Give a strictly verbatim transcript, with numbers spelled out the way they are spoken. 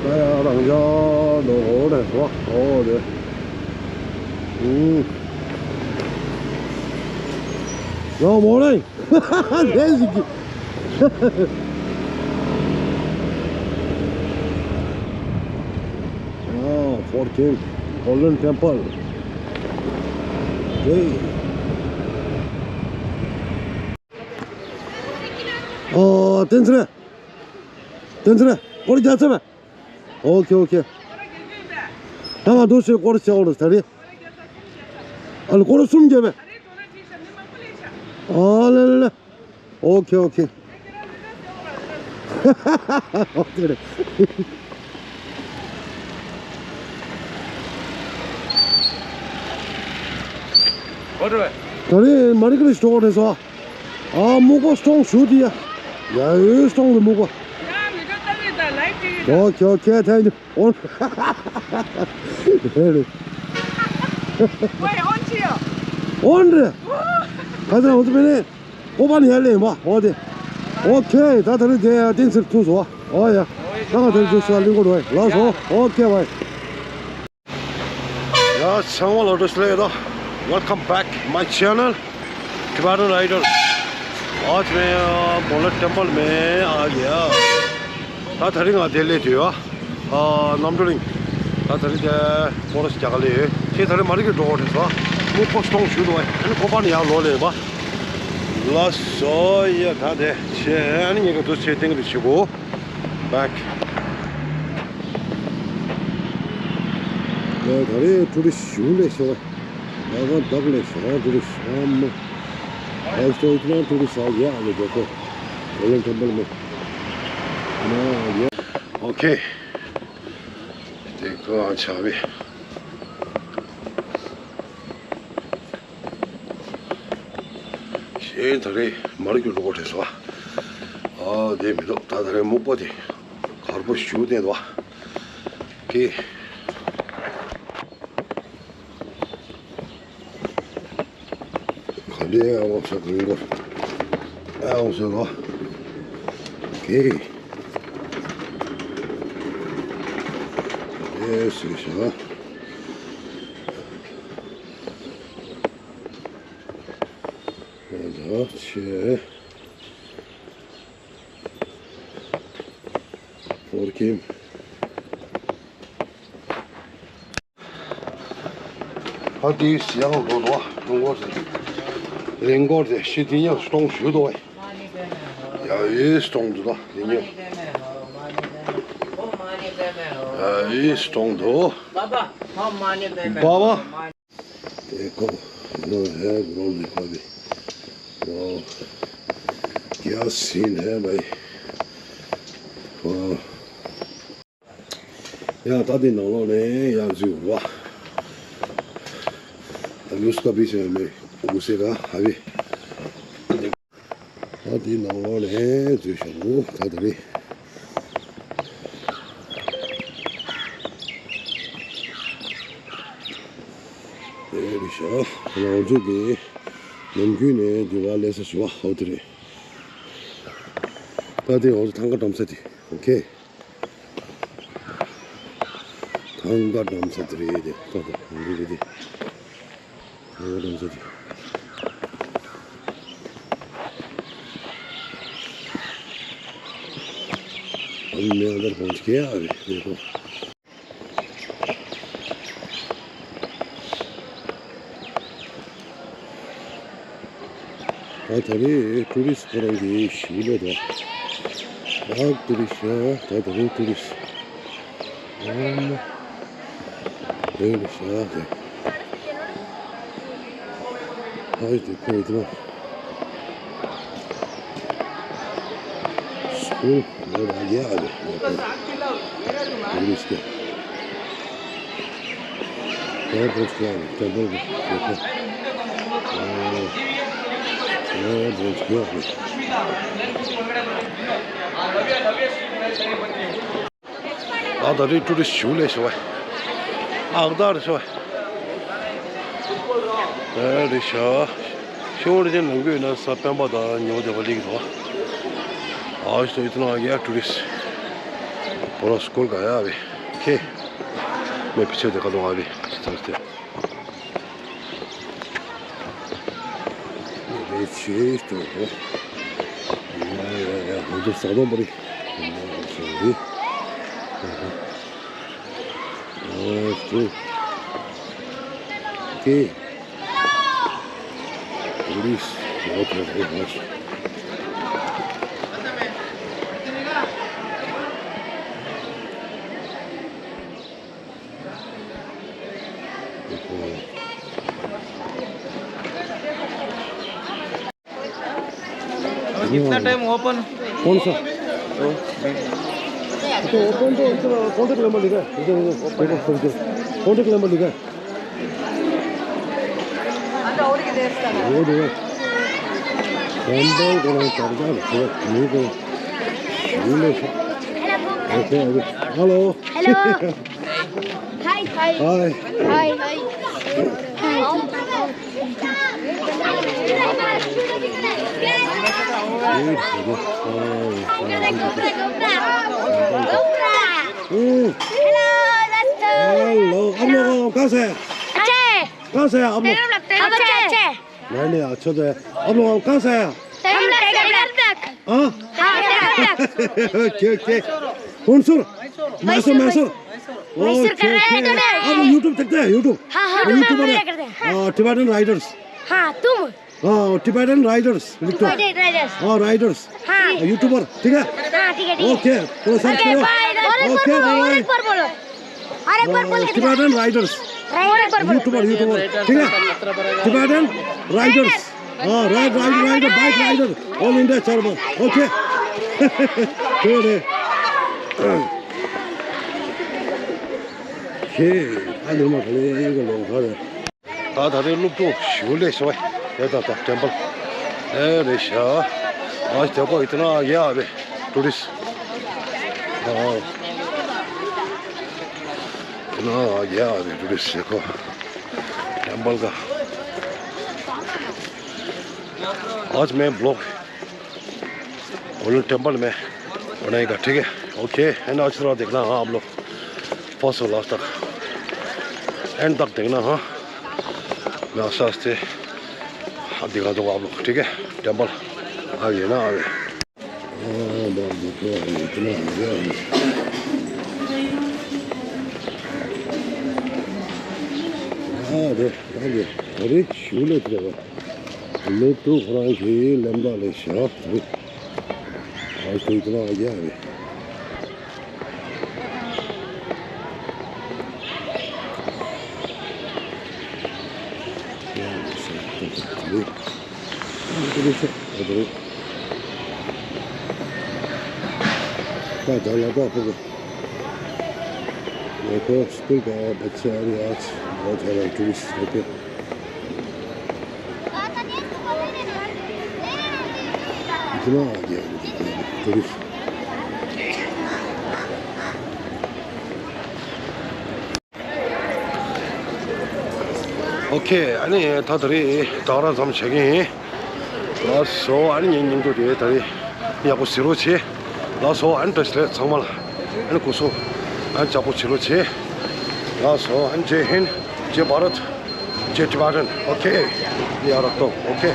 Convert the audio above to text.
ད་ཡང་རང་ཅག་ལོ་འོ་རེད་བ། འོ་རེད། ཨུམ། ཡང་མོ་རེད། ལས་ཞིག་གི། ཨ། Fort Kim Golden Temple. ཨོ། བསྟན་འཛིན། བསྟན་འཛིན། སྐོར་རྒྱག་ཚར་བས། ཨོ་ཁེ་ཨོ་ཁེ། ད་ང་འདུག་སེ་སྐོར་བྱ་འོ་རེད་ད་རེད། ཨ་ལ་སྐོར་གསུམ་བརྒྱབ་པས། ཨ་ལེ་ལེ་ལེ། ཨོ་ཁེ་ཨོ་ཁེ། ཨོ་ཁེ་རེད། ད་རེས་མ་རི་ཀ་རེ་ཞིག་འགྲོ་དགོས་རེད་སོ། ཨ། སྨུག་པ་སྟོང་ཞུ་དེ་ཡ། ཡ་ཡོད་སྟོང་གི་སྨུག་པ། ཨོ་ཁེ་ཨོ་ཁེ། ཐེང་ཡུ། ཨོན། ཨོན་རེད། ཁ་སང་ང་ཚོ་པེ་ནེ་ཀོ་པ་ནི་ཡ་ལེ་མ་ཨོ་དེ། ཨོ་ཁེ། ད་ད་རེས་དེ་ཡ་བསྟན་འཛིན་ཐུག་སོ། ཨོ་ཡ། ད་ང་དེ་ཚོ་ཤ་ལིང་གོ་རོ་ལ་སོ། ཨོ་ཁེ་བའི། ཡ་ཚང་མ་ལ་འགྲོ་སླེ་ཡོད། Welcome back my channel, Tibetan Rider. ཨ་ཅེ་མེ་ཡ་Golden Temple མེ་ཨ་ཡ། ད་ད་རིང་ང་དེ་སླེབས་དུས་ཨ། ཨ། གནམ་གྲུ་རིང་། ད་ད་རིང་དེ་སྐོར་རྒྱག་ག་སླེབས་ཡོད། ཁྱེད་ད་རིང་མ་རི་ཀ་འགྲོ་དགོས་རེད་སོ། སྨུག་པ་སྟོང་ཞུ་འདུག་བ། ཨ་ནི་ཀོ་པ་ནི་ཡར་ལོག་སླེབས་པ། ལ་སོ་ཡ། ད་དེ་བྱས་ཨ་ནི་ངས་ག་དུས་བྱས་ཏིང་རེ་བྱེད་དགོས། Back. ད་རེས་ཊུ་རི་སི་ཞུ་ལས་ཤོར་བ། ད་ག་བདག་ལས་ཤོར་ཊུ་རི་སི་ཨ་མ། ཨ་སྟོ་ཡིན་ན་ཊུ་རི་སི་ཨ་ཡ་ཨ་ལེ་རྒྱ་ཁོ། Golden Temple མེ། ཨ་ཡ། Okay. དེ་ག་ཆ་བའི། གཞན་ད་རེས་མར་རྒྱུ་འགྲོ་དགོས་རེད་སོ། ཨ་དེ་མི་འདུག་ད་ད་རེས་སྨུག་པ་དེ་གར་པོ་ཞུ་བསྡད་འདུག་ཀི། ག་འདྲའི་ཨ་འོ་ས་གང་གོ། ཨ་འོ་ས་གོ། ཀི། ཨེ་སི་ཤ། ད་ཆེ། ཕོར་ཁྱིམ། ཨ་དེའི་ཡང་འགྲོ་འདུག་ལུང་སྐོར་དེ། ལིང་སྐོར་དེ་ཤི་དེ་ཉག་སྟོང་ཞུ་འདུག་ཡ་ཡི་སྟོང་འདུག་ད་དེ་ཉག་ཡ་ཡི་སྟོང་འདུག་ད་ད། ད་ད། देखो, वो है ग्राउंड देखो अभी। वो क्या सीन है भाई। वाह। ཡ་ད་དེ་ནང་ལོགས་ནས་ཡ་འཛུལ་བ། ད་ལུས་ཀ་བི་སེ་མེ་འུ་སེ་ག་ཧ་བི། ད་དེ་ནང་ལོགས་ནས་འཛུལ་ཤོག་ད་དེ་རེད། དེ་རེད་ཤག་ང་ཚོ་གི་ནམ་རྒྱུན་ནས་འདི་བ་ལས་ས་ཞུ་བ་ཧོ་དེ་རེད། ད་དེ་ང་ཚོ་ཐང་ག་འགྲམ་ས་དེ། ཨོ་ཁེ། ཐང་ག་འགྲམ་ས་དེ་རེད་དེ། ད་ད་འདི་རེད་དེ། ཐང་ག་འགྲམ་ས་དེ། अभी मैं उधर पहुंच गया। अभी देखो। ད་ད་རེས་ཊུ་རི་སི་ཁོ་རང་གི་ཞིག་ལས་དོ། ཨ་ཊུ་རི་སི་ད་ད་རེས་ཊུ་རི་སི། ཨ་མ། ཊུ་རི་སི་ཨ་ད། ཨ་ཡི་དེ་ཁོ་ཡི་དེ་ན། སྐུ་ལོ་ར་རྒྱ་ཨ་རེ། ཊུ་རི་སི་ད་ཊེམ་པལ་གི་ཡོད་ཁ། ཨ་ཊེམ་པལ་གི་ཡོད་ཁ། ཨ་ད་རེས་ཊུ་རི་སི་ཞུ་ལས་ཤོ་བ། ཨ་ད་རེས་ཤོ་བ། ཨ་རེ་ཤ། ཤོ་རེ་ཅན་ནང་གོས་ན་ས་པན་པ་ད་ཉོ་བདེ་བ་ལིག་རོ། ཨ་ཤོ་ཡིད་ན་ཡ་ཊུ་རི་སི། ཁོ་རང་སྐོར་ག་ཡ་བས། ཁེ། མེ་ཕི་ཆེ་དེ་ག་དུང་ཨ་བས། ཚར་ཏེ། རེ་ཆེ་སྟོ། ཡ་ཡ་ཡ། ཧུ་ཏུ་ས་དོང་པ་རེད། ཨོ་ཏུ། ཁེ། Police, what have they got? कितना टाइम ओपन? कौन सा? तो ओपन तो इधर कॉन्टैक्ट नंबर लिखा है। इधर, इधर, देखो, समझो। कॉन्टैक्ट नंबर लिखा है। वो देखो। कैंडल को नहीं करता, वो नहीं को। ये ले। Okay, okay. हेलो। हेलो। हाय। हाय। हाय। हाय। हेलो, दोस्तों। हेलो, आप लोग कहाँ से हैं? अच्छे। कहाँ से हैं आप लोग? हम अच्छे, अच्छे। नहीं, नहीं, अच्छा तो है। आप लोग कहाँ से हैं? हम टाइगर बैक। हाँ? हाँ, टाइगर बैक। Okay, okay. कौन सुर? मैसूर, मैसूर। Mysore okay, okay. आप लोग YouTube देखते हैं, YouTube? हाँ, हाँ, YouTube यूट्यूबर है। करते हैं। हाँ, Tibetan Riders। हाँ, तुम? हाँ, Tibetan Riders लिख दो। Tibetan Riders। हाँ, राइडर्स। हाँ। यूट्यूबर, ठीक है? हाँ, ठीक है, ठीक है। ओके, पूरा सर्च ओके, करो। बाय। और एक बार ओके, बोलो, और बाय। एक बार बोलो। और एक बार बोल के दिखा। Tibetan Riders। और एक बार बोलो। यूट्यूबर, यूट्यूबर, ठीक है? Tibetan Riders। हाँ, ride, ride, ride, bike rider, all India champion. Okay. ठीक है। ཁྱེད་ཨ་ནི་མ་ག་ལེ་ཡི་ག་ལོ་ག་རེད། ད་ད་རེས་སློབ་ཕྲུག་ཞུ་ལས་ཤོ་ཡ་ད་ད་ཊེམ་པལ་ཨེ་རེད་ཤ། ཨ་ཞ་དེ་ཀོ་ཡི་ཏི་ན་ཡ་བེ་ཊུ་རི་སི་ཨ་ཏི་ན་ཡ་བེ་ཊུ་རི་སི་ཡ་ཀོ་ཊེམ་པལ་ག་ཨ་ཅི་མེ་བྷི་ལོག་ཨོ་ལུ་ཊེམ་པལ་མེ། ཨོ་ན་ཡི་ག་ཐིག་གེ། ཨོ་ཁེ། ཨེ་ན་ཨ་ཆི་ར་དེག་ན་ཧ་ཨབ་ལོ། ཕོ་སོ་ལ་སྟག་ཨེན་དག་དེག་ན་ཧ། མེ་ཨ་ས་སྟེ། ཧ་དེ་ག་དོ་ཨབ་ལོ། ཐིག་གེ། ཊེམ་པལ་ཨ་ཡེ་ན་ཨ་བེ། ཨ་རེ། ཨ་རེ། ཨ་རེ། ཞུ་ལེ་ཐིག་གེ། ལོ་ཏོ་ཁོ་རང་གི་ལམ་བདག་ལས་ཤག་ཨ་ཁོས་དེ་ན་ཡ་རེད། देखो स्कूल का बच्चे आ रहे आज, बहुत सारे टूरिस्ट होके। इतना आ गया टूरिस्ट। ཨོ་ཁེ། ཨ་ནི་ད་ད་རེས་ད་ར་ཙམ་བྱེད་ཀྱི་ཡིན། ལགས་སོ། ཨ་ནི་ངའི་སྙིང་སྡུག་དེ་ད་རེས་ཡག་པོ་གཟིགས་རོགས་བྱེད། ལགས་སོ། ཨ་ནི་བཀྲ་ཤིས་བདེ་ལེགས་ཚང་མ་ལ། ཨ་ནི་སྐུ་གཟུགས། ཨ་ནི་ལྕགས་པོ་བྱེད་རོགས་བྱེད། ལགས་སོ། ཨ་ནི་ཇེ་ཧིན། ཇེ་བྷ་རད། ཇེ་ཊི་བྷེ་ཊན། ཨོ་ཁེ། ཡ་ར་ཏོ། ཨོ་ཁེ།